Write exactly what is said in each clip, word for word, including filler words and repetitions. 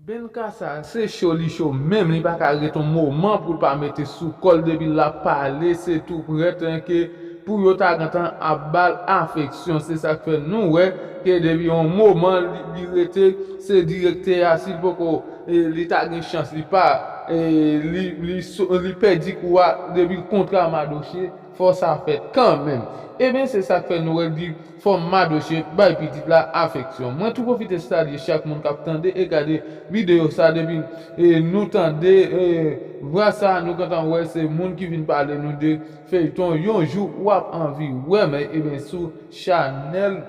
Benka sa, se cho li cho menm, li pa ka ret yon moman pou l pa mete sou kò l, depi l ap pale, se tou prèt ke pou yo ta gentan ap ba l afeksyon. Se sa k fè nou wè ke depi yon moman li, li rete, se direktè a, si l poko, e, li ta gen chans, li pa, e, li, li, so- li pèdi kou a, depi l kontre a Madoche, fò sa fèt kanmenm. Ebyen, se sa k fè nou wè l di fò Madoche bay pitit la afeksyon. Mwen tou pwofite salye chak moun k ap tande e gade videyo sa depi, e, nou tande, e, vwa sa, nou gentan wè se moun ki vin pale nou de feyton yon jou w ap anvi wè, men, ebyen, sou chanèl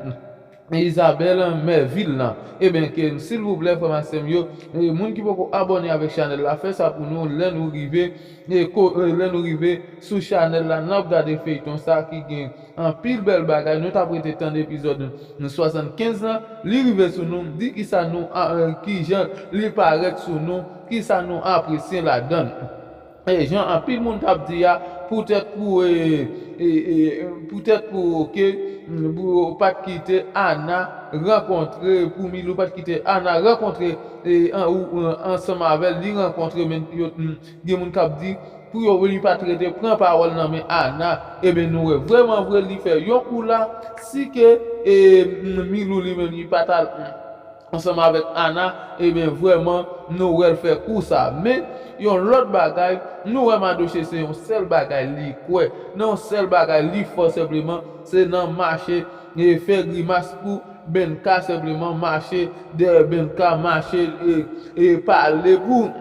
Isabelle Merville lan. Ebyen, ke silvouplè, frè m ak sè m yo, e, moun ki poko abòne avèk chanèl la, fè sa pou nou lè nou rive, e, ko- e, lè nou rive sou chanèl la, n ap gade feyton sa ki gen anpil bèl bagay. Nou t ap rete tann epizòd swasannkenz lan, li rive sou nou, di kisa nou, a, e, kijan li parèt sou nou, kisa nou apresye ladan l. E jan anpil moun t ap di a, poutèt pou, e, e, e, poutèt pou ke, mm, pou yo pa t kite Ana rankontre, pou Milou pa t kite Ana rankontre, e, an- ou, an- ansanm avè l, li rankontre, men yo, mm, gen moun k ap di pou yo, li pa t rete pran pawòl nan men Ana. Ebyen, nou wè, vrèman vre, li fè yon kou la, si ke, e, mm, Milou li menm, li pa t al, mm, ansanm avèk Ana, ebyen, vrèman, nou wè l fè kou sa. Men, yon lòt bagay, nou wè Madoche se yon sèl bagay li kwè. Nan yon sèl bagay li fò senpleman, se nan mache, e fè grimas pou Benka, senpleman mache dèyè Benka, mache, e, e pale pou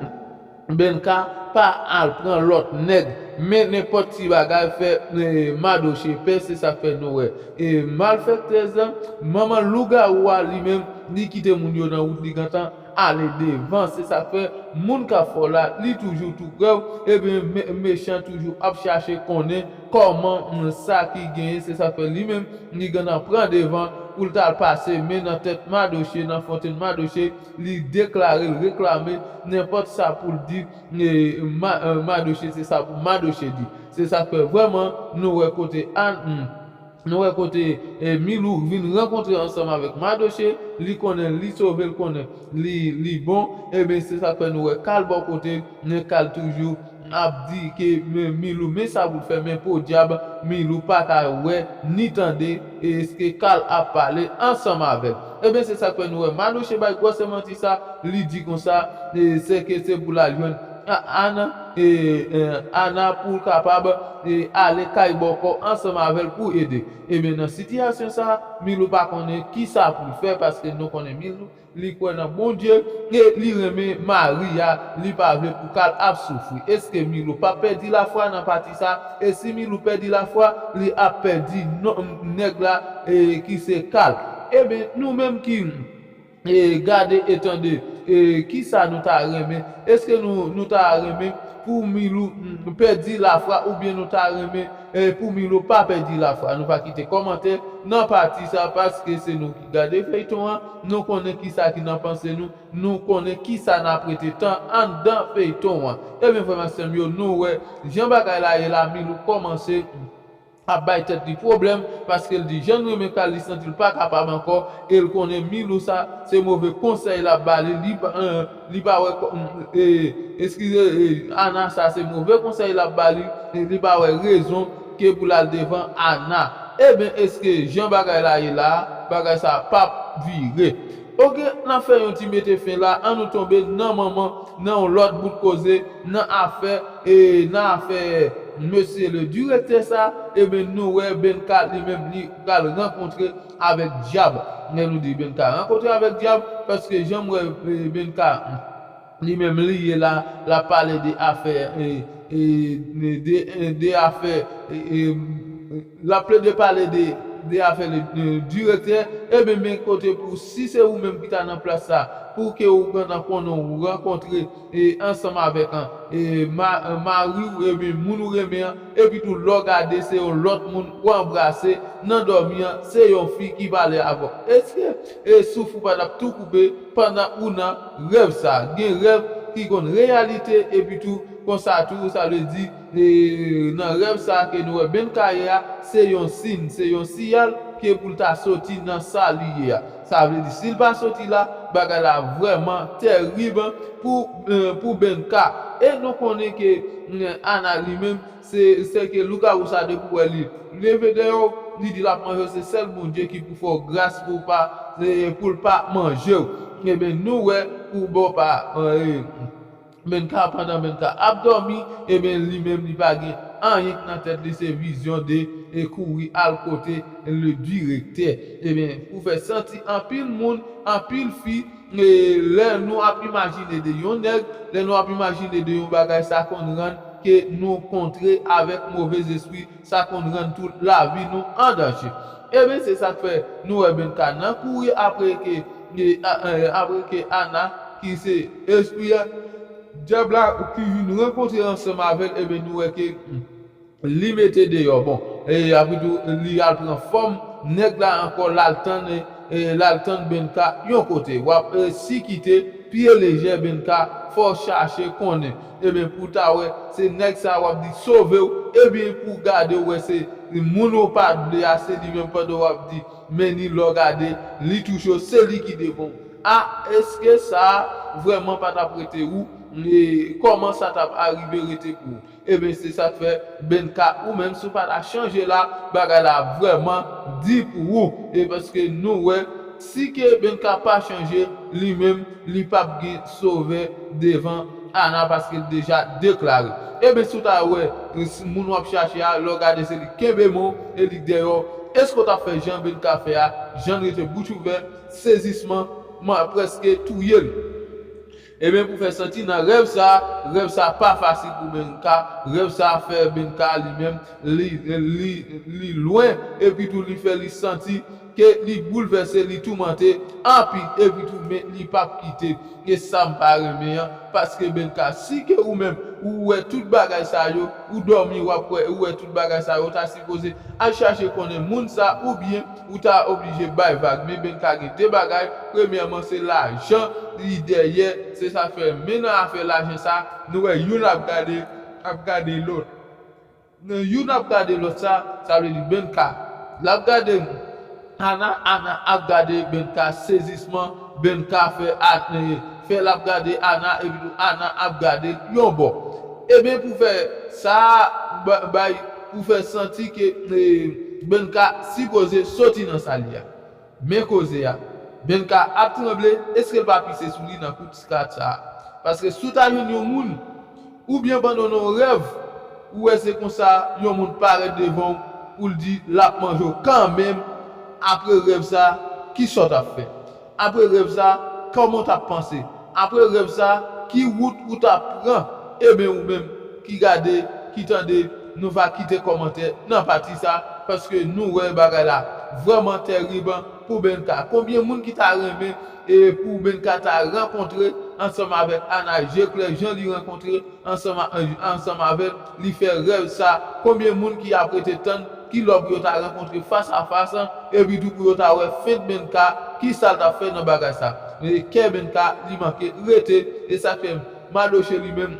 Benka pa al pran lòt nèg. Men nenpòt ti bagay fè, e, Madoche pè, se sa k fè nou wè. E malfèktèz lan, manman lougawou a li menm, li kite moun yo nan wout, li gentan ale devan. Se sa k fè moun k ap fè w la, li toujou tou prè w. Ebyen, me- mechan toujou ap chache konnen kòman, mm, sa ki genyen. Se sa k fè li menm, li gentan pran devan pou l t al pase men nan tèt Madoche, nan fontenn Madoche, li deklare, l reklame nenpòt sa pou l di, e, Ma- e, Madoche, se sa pou Madoche di. Se sa k fè vrèman nou wè kote An- mm, nou wè kote, e, Milou vin rankontre ansanm avèk Madoche, li konnen li sove, l konnen li, li bon, ebyen, se sa k fè nou wè Kal bò kote, men Kal toujou ap di ke men Milou, men sa pou l fè, men podyab, Milou pa ka wè ni tande, e èske Kal ap pale ansanm avè l. Ebyen, se sa k fè nou wè Madoche bay gwòs manti sa, li di konsa, e, se ke se pou l al jwenn A- Ana, e, e, Ana pou l kapab, e, ale kay bòkò ansanm avè l pou ede. Ebyen, nan sitiyasyon sa, Milou pa konnen kisa pou l fè, paske nou konnen Milou, li kwè nan Bondye, e li renmen mari a, li pa vle pou Kal ap soufri. Èske Milou p ap pèdi lafwa nan pati sa? E si Milou pèdi lafwa, li ap pèdi non- nèg la, e ki se Kal. Ebyen, nou menm ki, e, gade e tande, e, kisa nou ta renmen? Èske nou, nou ta renmen pou Milou, mm, pèdi lafwa, oubyen nou ta renmen, e, pou Milou pa pèdi lafwa? Nou pa kite kòmantè nan pati sa, paske se nou ki gade feyton an, nou konnen kisa ki nan panse nou, nou konnen kisa n ap rete tan anndan feyton an. Ebyen, frè m ak sè m yo, nou wè jan bagay la ye la, Milou kòmanse ap bay tèt li pwoblèm, paske l di jan l renmen Kal, li santi l pa kapab ankò, e l konnen Milou sa, se move konsèy l ap ba li, li pa, e, li pa wè kò- e, eskize, e, Ana sa, se move konsèy l ap ba li, e li pa wè rezon ke pou l al devan Ana. Ebyen, èske jan bagay la ye la, bagay sa p ap vire? Oke, n ap fè yon ti mete fen la, an nou tonbe nan manman, nan yon lòt bout koze, nan afè, e nan afè mesye le direktè sa, ebyen, nou wè Benka li menm, li pral rankontre avèk dyab. Men nou di Benka rankontre avèk dyab, paske jan m wè, e, Benka li menm li ye la, l ap pale de afè, e, e, de, de afè, e, e, l ap plede pale de, de afè le, e, direktè, ebyen, men kote pou, si se ou menm ki ta nan plas sa, pou ke ou gentan konnen ou rankontre, e, ansanm avèk, an, e, ma- e, mari w, ebyen, moun ou renmen an, epi tou lè w gade se yon lòt moun ou anbrase nan dòmi an, se yon fi ki pale avè w. Èske, e, souf ou pa t ap tou koupe pandan ou nan rèv sa? Gen rèv ki konn reyalite, epi tou konsa tou, sa vle di, e, nan rèv sa ke nou wè Benka ye a, se yon siy, se yon siyal ke pou l ta soti nan sa li ye a. Sa vle di, si l pa soti la, Bagay la vrèman tèrib pou, eh, pou Benka. E nou konnen ke, eh, Ana li menm, se, se ke lougawou sa depi w wè li leve dèyè w, li di l ap manje w, se sèl Bondye ki pou fè w gras pou w pa, eh, pou l pa manje w. Ebyen, nou wè pou bò pa, eh, Benka, pandan Benka ap dòmi, ebyen, li menm, li pa gen anyen k nan tèt li, se vizyon de, e, kouri al kote le direktè. Ebyen, pou fè santi anpil moun, anpil fi, e, lè nou ap imajine de yon nèg, lè nou ap imajine de yon bagay, sa konn rann ke nou kontre avèk move espri, sa konn rann tout lavi nou an danje. Ebyen, se sa k fè nou wè Benka nan kouri apre ke, e, a, e, apre ke Ana, ki se espri a, dyab la ki vin rankontre ansanm avè l, ebyen, nou wè ke, hmm, li mete deyò. Bon, e apre tou, li al pran fòm nèg la ankò, l al tann, e, l al tann Benka yon kote. W ap, e, si kite pye lejè Benka, fò w chache konnen. Ebyen, pou w ta wè, se nèg sa w ap di sove w, ebyen, pou w gade w wè se moun ou pa t vle a, se li menm pandan w ap di, men ni lè w gade, li touche w, se li ki devan w. A, èske sa vrèman pa t ap rete ou? E kòman sa t ap arive rete pou ou? Ebyen, se sa k fè Benka, ou menm, si w pa ta chanje la, bagay la vrèman di pou ou. E paske nou wè, si ke Benka pa chanje, li menm, li p ap gen sovè devan Ana paske l deja deklare. Ebyen, si w ta wè, si moun w ap chache a, lè w gade se li k kenbe men w e li k dèyè w, èske w t ap fè jan Benka fè a, jan l rete bouch ouvè, sezisman, man, prèske touye l? Ebyen, pou fè santi nan rèv sa, rèv sa pa fasil pou Benka, rèv sa fè Benka li menm, li, li, li lwen, epi tou li fè li santi ke li boulvèse, li toumante anpil, epi tou men li p ap kite. E sa m pa renmen an, paske Benka, si ke ou menm, ou wè tout bagay sa yo, ou dòmi, w ap wè, ou wè tout bagay sa yo, w ta sipoze al chache konnen moun sa, oubyen ou ta oblije bay vag. Men Benka gen de bagay, premyèman, se lajan li dèyè, se sa k fè men nan afè lajan sa, nou wè youn ap gade, ap gade lòt. Nan youn ap gade lòt sa, sa vle di Benka. L ap gade Ana, Ana ap gade Benka, sezisman, Benka fè, fè l ap gade Ana, epi tou Ana ap gade l yon bò. Ebyen, pou fè sa, ba- bay, pou fè santi ke, e, Benka sipoze soti nan sa l ye a. Men koze a. Benka ap tranble, èske l pa pise sou li nan kout kat sa a? Paske si w ta jwenn yon moun, oubyen pandan w nan yon rèv, ou wè se konsa yon moun parèt devan w pou l di l ap manje w kanmenm, apre rèv sa, kisa w t ap fè? Apre rèv sa, kòman w t ap panse? Apre rèv sa, ki wout ou t ap pran? Ebyen, ou menm ki gade, ki tande, nou va kite kòmantè nan pati sa, paske nou wè bagay la vrèman tèrib pou Benka. Konbyen moun ki ta renmen, e, pou Benka ta rankontre ansanm avèk Ana je klè, jan li rankontre ansanm a- ansanm avè l, li fè rèv sa? Konbyen moun ki ap rete tann ki lè pou yo ta rankontre fas a fas, epi tou pou yo ta wè fent Benka, kisa l t ap fè nan bagay sa? E kè Benka, li manke rete, e sa k fè Madoche li menm,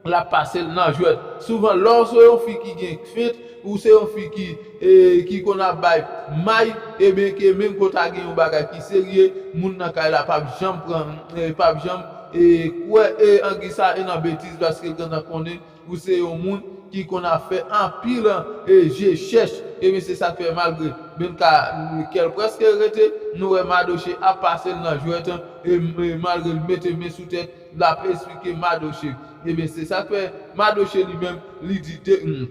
l ap pase l nan jwèt. Souvan, lè w se yon fi ki gen fent, ou se yon fi ki, e, ki konn ap bay may, ebyen ke menm ke w ta gen yon bagay ki serye, moun nan kay la p ap janm pran, e, p ap janm, e, kwè, e, angi sa, e nan betiz, paske l gentan konnen ou se yon moun ki konn ap fè anpil, e, je chèch. Ebyen, se sa k fè malgre Benka, kè l prèske rete, nou wè Madoche ap pase l nan jwèt, e, e malgre l mete men sou tèt, l ap esplike Madoche. Ebyen, se sa k fè Madoche li menm, li di de, hmm,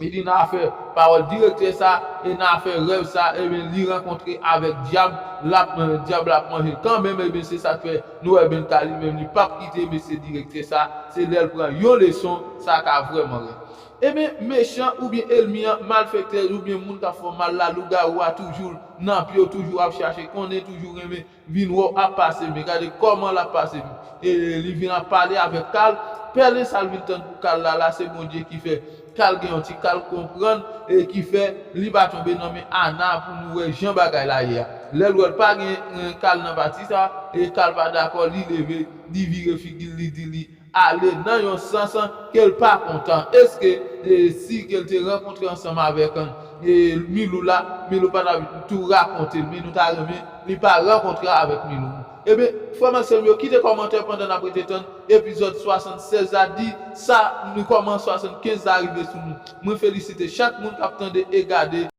li di nan afè pawòl direktè sa, e nan afè rèv sa, ebyen, li rankontre avèk dyab, l ap, dyab la ap manje l kanmenm, ebyen, se sa k fè nou wè Benka li menm, li p ap kite mesye direktè sa, se lè l pran yon leson, sa ka vrèman rèd. Ebyen, mechan oubyen ènmi an, malfektè oubyen moun k ap fè w mal la, lougawou a toujou nan pye w, toujou ap chache konnen, toujou renmen vin wè w ap pase men. Gade kòman l ap pase men. E li vin ap pale avèk Kal. Pèlen sa l vin tann pou Kal la, la se Bondye ki fè Kal gen yon ti Kal konprann, e ki fè li pa tonbe nan men Ana pou nou wè jan bagay la ye a. Lè l wè l pa gen, e, Kal nan pati sa, e Kal pa dakò, li leve, li vire figi l, li di li ale nan yon sans ke l pa kontan. Èske, e, si ke l te rankontre ansanm avèk, e, Milou la, Milou pa t ap tou rakonte l, men nou ta renmen li pa rankontre avèk Milou. Ebyen, frè m ak sè m yo, kite kòmantè pandan n ap rete tann epizòd swasannsèz la, di sa nou, kòman swasannkenz la rive sou nou. Mwen felisite chak moun k ap tande e gade.